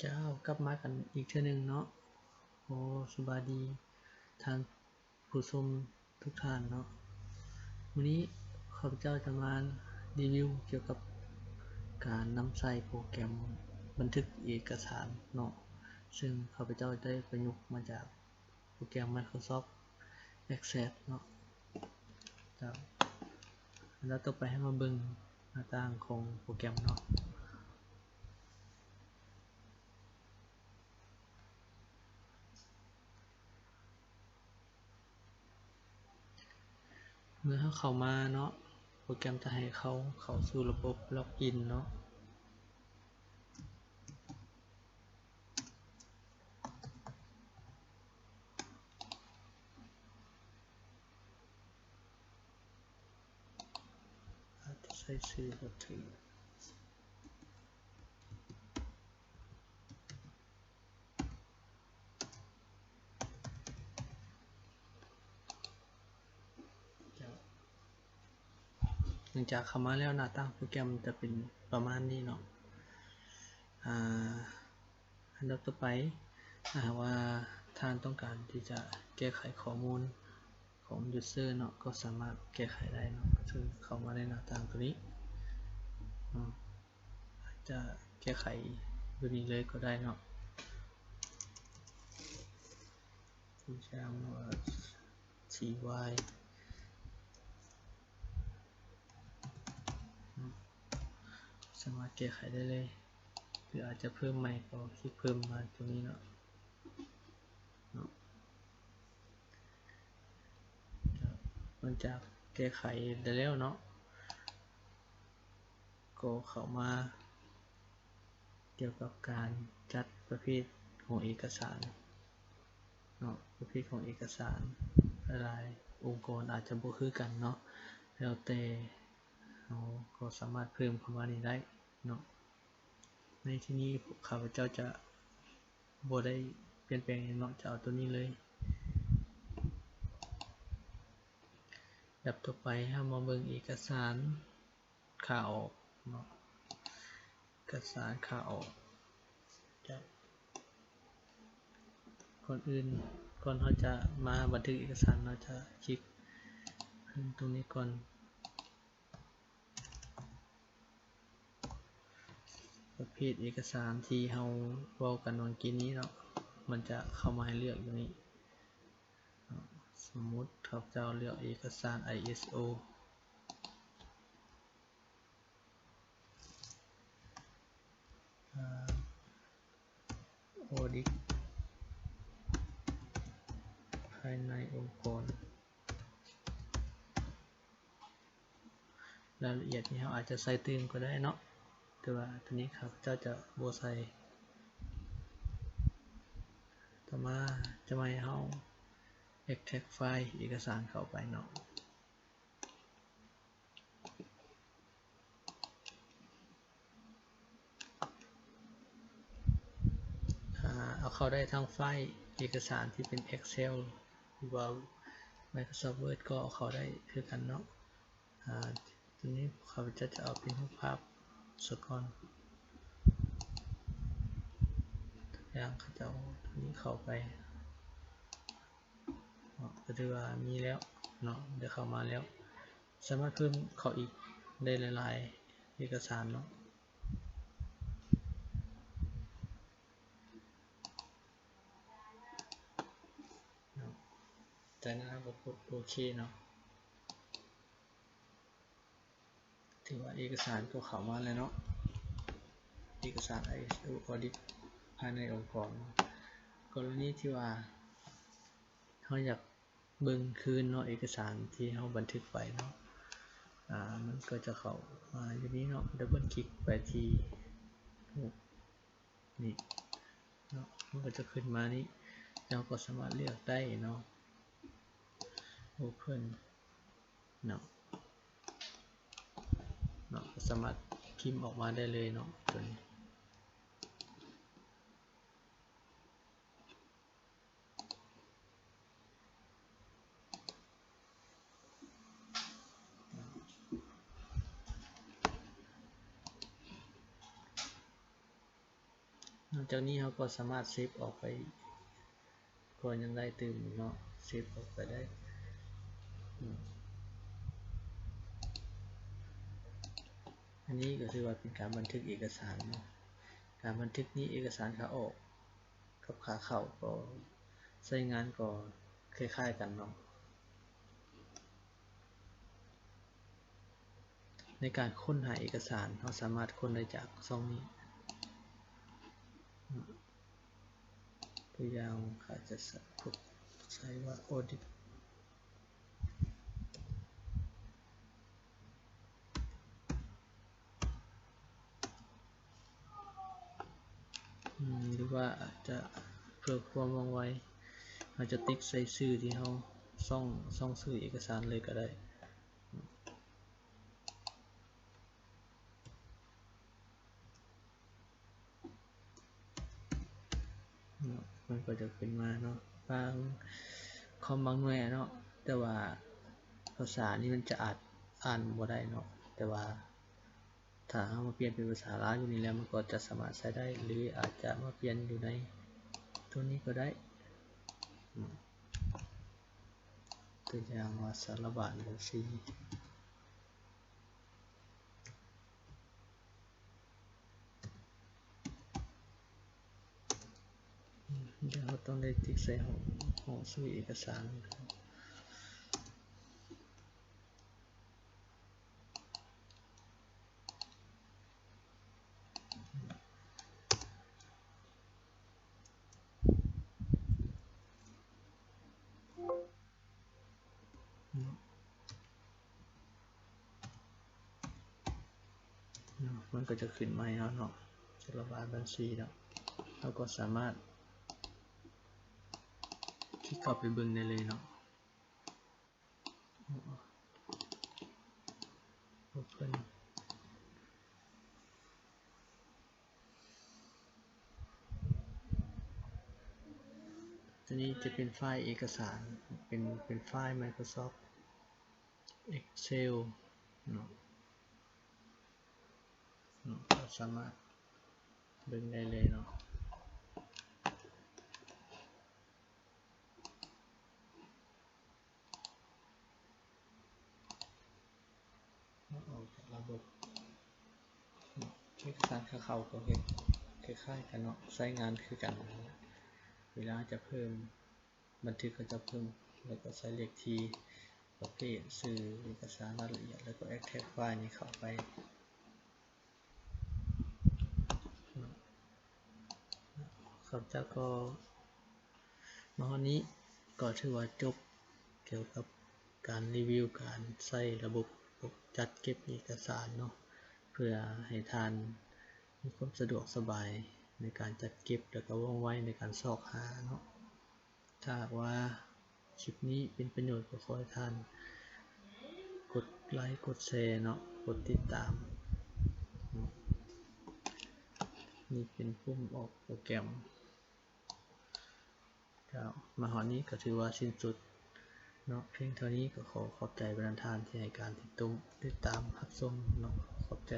ເຈົ້າ ກັບມາກັນອີກເທື່ອໜຶ່ງເນາະ. ໂອ ສະບາຍດີທ່ານຜູ້ຊົມທຸກທ່ານເນາະ. ມື້ນີ້ຂ້າພະເຈົ້າຈະມາຣີວິວກ່ຽວກັບການນຳໃຊ້ໂປຣແກຣມບັນທຶກເອກະສານເນາະ, ເຊິ່ງຂ້າພະເຈົ້າໄດ້ປະຍຸກມາຈາກໂປຣແກຣມໄມໂຄຣຊອບແອັກເຊັສເນາະ. ເຈົ້າ ແລ້ວຕໍ່ໄປເຮົາມາເບິ່ງໜ້າຕ່າງຂອງໂປຣແກຣມເນາະ. ເມື່ອເຮົາເຂົ້າມາເນາະ, ໂປຣແກຣມຈະໃຫ້ເຮົາເຂົ້າສູ່ລະບົບລັອກອິນເນາະ. ອາດຈະໃສ່ຊື່ບໍ່ຖືກ. ເຈົ້າ ຫຼັງຈາກເຂົ້າມາແລ້ວ ໜ້າຕ່າງໂປຣແກຣມຈະເປັນປະມານນີ້ເນາະ. ອາ ອັນດັບຕໍ່ໄປ ຖ້າຫາກວ່າທ່ານຕ້ອງການທີ່ຈະແກ້ໄຂຂໍ້ມູນຂອງຢູເຊີເນາະ ກໍສາມາດແກ້ໄຂໄດ້ເນາະ. ຄືເຂົ້າມາໃນໜ້າຕ່າງຕົວນີ້ເນາະ, ອາດຈະແກ້ໄຂຢູ່ນີ້ເລີຍກໍໄດ້ເນາະ. ເຊັ່ນວ່າ ທີວາຍ ສາມາດແກ້ໄຂໄດ້ເລີຍ ຫຼືອາດຈະເພີ່ມໃໝ່ ກໍຄລິກເພີ່ມມາຕົງນີ້ເນາະ. ຫຼັງຈາກແກ້ໄຂໄດ້ແລ້ວເນາະ ກໍເຂົ້າມາ ກ່ຽວກັບການຈັດປະເພດຂອງເອກະສານເນາະ. ປະເພດຂອງເອກະສານຫຼາຍໆອົງກອນອາດຈະບໍ່ຄືກັນເນາະ, ແລ້ວແຕ່ເຮົາກໍສາມາດເພີ່ມເຂົ້າມານີ້ໄດ້ເນາະ. ໃນທີ່ນີ້ຂ້າພະເຈົ້າຈະບໍ່ໄດ້ປ່ຽນແປງຫຍັງເນາະ, ຈະເອົາຕົວນີ້ເລີຍ. ອັນດັບຕໍ່ໄປເຮົາມາເບິ່ງເອກະສານ ຂາອອກເນາະ, ເອກະສານຂາອອກ. ຈະ ກ່ອນອື່ນ ກ່ອນເຮົາຈະມາບັນທຶກເອກະສານ ເຮົາຈະຄລິກເພີ່ມຕົງນີ້ກ່ອນ. ປະເພດເອກະສານທີ່ເຮົາເວົ້າກັນຫວ່າງກີ້ນີ້ເນາະ, ມັນຈະເຂົ້າມາໃຫ້ເລືອກຢູ່ນີ້. ສົມມຸດຂ້າພະເຈົ້າເລືອກເອກະສານ ໄອເອສໂອ ອາ ອອດິດພາຍໃນອົງກອນ. ລາຍລະອຽດນີ້ເຮົາອາດຈະໃສ່ຕື່ມກໍໄດ້ເນາະ, ແຕ່ວ່າຕົວນີ້ຂ້າພະເຈົ້າຈະບໍ່ໃສ່. ຕໍ່ມາຈະໃຫ້ເຮົາເອັກແທຣັກໄຟລ໌ເອກະສານເຂົ້າໄປເນາະ. ອາ ເອົາເຂົ້າໄດ້ທັງໄຟລ໌ເອກະສານທີ່ເປັນ Excel ຫຼືວ່າ Microsoft Word ກໍເອົາເຂົ້າໄດ້ຄືກັນເນາະ. ອາ ຕົວນີ້ຂ້າພະເຈົ້າຈະເອົາເປັນຮູບພາບສາກ່ອນ. ຕົວຢ່າງ ຂ້າພະເຈົ້າເອົາຕົວນີ້ເຂົ້າໄປເນາະ, ກໍຖືວ່າມີແລ້ວເນາະ, ໄດ້ເຂົ້າມາແລ້ວ. ສາມາດເພີ່ມເຂົ້າອີກໄດ້ຫຼາຍໆເອກະສານເນາະ. ຈາກນັ້ນເຮົາກໍກົດໂອເຄເນາະ. ຖືວ່າເອກະສານກໍເຂົ້າມາແລ້ວເນາະ, ເອກະສານ ໄອເອສໂອ ອອດິດພາຍໃນອົງກອນ. ກໍລະນີທີ່ວ່າເຮົາຢາກເບິ່ງຄືນເນາະ ເອກະສານທີ່ເຮົາບັນທຶກໄປເນາະ, ອາ ມັນກໍຈະເຂົ້າມາຢູ່ນີ້ເນາະ. ດັບເບິນຄລິກໄປທີ່ຮູບ ນີ້ເນາະ, ມັນກໍຈະຂຶ້ນມານີ້, ເຮົາກໍສາມາດເລືອກໄດ້ເນາະ Open ເນາະ, ເນາະ ກໍສາມາດພິມອອກມາໄດ້ເລີຍເນາະ ຕົວນີ້. ນອກຈາກນີ້ເຮົາກໍສາມາດເຊບອອກໄປ ກໍຍັງໄດ້ຕື່ມເນາະ ເຊບອອກໄປໄດ້. ອັນນີ້ກໍຖືວ່າເປັນການບັນທຶກເອກະສານເນາະ. ການບັນທຶກນີ້ເອກະສານຂາອອກກັບຂາເຂົ້າກໍໃຊ້ງານກໍຄ້າຍໆກັນເນາະ. ໃນການຄົ້ນຫາເອກະສານ ເຮົາສາມາດຄົ້ນໄດ້ຈາກຊ່ອງນີ້. ຕົວຢ່າງ ຂ້າຈະໃສ່ວ່າ audit ອືມ ຫຼືວ່າອາດຈະເພື່ອຄວາມວ່ອງໄວ ເຮົາຈະຕິກໃສ່ຊື່ທີ່ເຮົາ ຊ່ອງ ຊ່ອງຊື່ເອກະສານເລີຍກໍໄດ້. ເນາະ ມັນກໍຈະຂຶ້ນມາເນາະ ບາງຄອມບາງໜ່ວຍເນາະ ແຕ່ວ່າພາສານີ້ມັນຈະອາດອ່ານບໍ່ໄດ້ເນາະ ແຕ່ວ່າຖ້າເຮົາມາປ່ຽນເປັນພາສາລາວຢູ່ນີ້ແລ້ວ ມັນກໍຈະສາມາດໃຊ້ໄດ້ ຫຼືອາດຈະມາປ່ຽນຢູ່ໃນຕົວນີ້ກໍໄດ້ເນາະ. ຕົວຢ່າງວ່າ ສາລະບານບັນຊີ. ດຽວເຮົາຕ້ອງໄດ້ຕິກໃສ່ຫ້ອງ ຫ້ອງຊື່ເອກະສານ. ເນາະ ມັນກໍຈະຂຶ້ນມາໃຫ້ເຮົາເນາະ ສາລະບານບັນຊີເນາະ ເຮົາກໍສາມາດຄລິກເຂົ້າໄປເບິ່ງໄດ້ເລີຍເນາະ. Open ຕົວນີ້ຈະເປັນໄຟລ໌ເອກະສານ ເປັນ ເປັນໄຟລ໌ Microsoft Excel ເນາະ ເນາະ ເຮົາສາມາດເບິ່ງໄດ້ເລີຍເນາະ. ອອກຈາກລະບົບ ເອກະສານຂາເຂົ້າກໍເຮັດຄ້າຍໆກັນເນາະ ໃຊ້ງານຄືກັນ. ເວລາຈະເພີ່ມ ບັນທຶກເຂົາເຈົ້າເພີ່ມ ແລ້ວກໍໃສ່ເລກທີ ປະເພດ ຊື່ ເອກະສານ ລາຍລະອຽດ ແລ້ວກໍ extract file ນີ້ເຂົ້າໄປ. ເຂົາເຈົ້າກໍມາຮອດນີ້ກໍຖືວ່າຈົບກ່ຽວກັບການຣີວິວການໃຊ້ລະບົບຈັດເກັບເອກະສານເນາະ ເພື່ອໃຫ້ທ່ານມີຄວາມສະດວກສະບາຍໃນການຈັດເກັບ ແລ້ວກໍວ່ອງໄວໃນການຊອກຫາເນາະ. ຖ້າຫາກວ່າຄລິບນີ້ເປັນປະໂຫຍດ ກໍຂໍໃຫ້ທ່ານກົດໄລ ກົດແຊເນາະ ກົດຕິດຕາມເນາະ. ນີ້ເປັນປຸ່ມອອກໂປຣແກຣມ. ເຈົ້າ ມາຮອດນີ້ກໍຖືວ່າສິ້ນສຸດເນາະ ພຽງເທົ່ານີ້. ກໍຂໍຂອບໃຈບັນດາທ່ານທີ່ໃຫ້ການຕິດຕົມ ຕິດຕາມຮັບຊົມເນາະ. ຂອບໃຈ.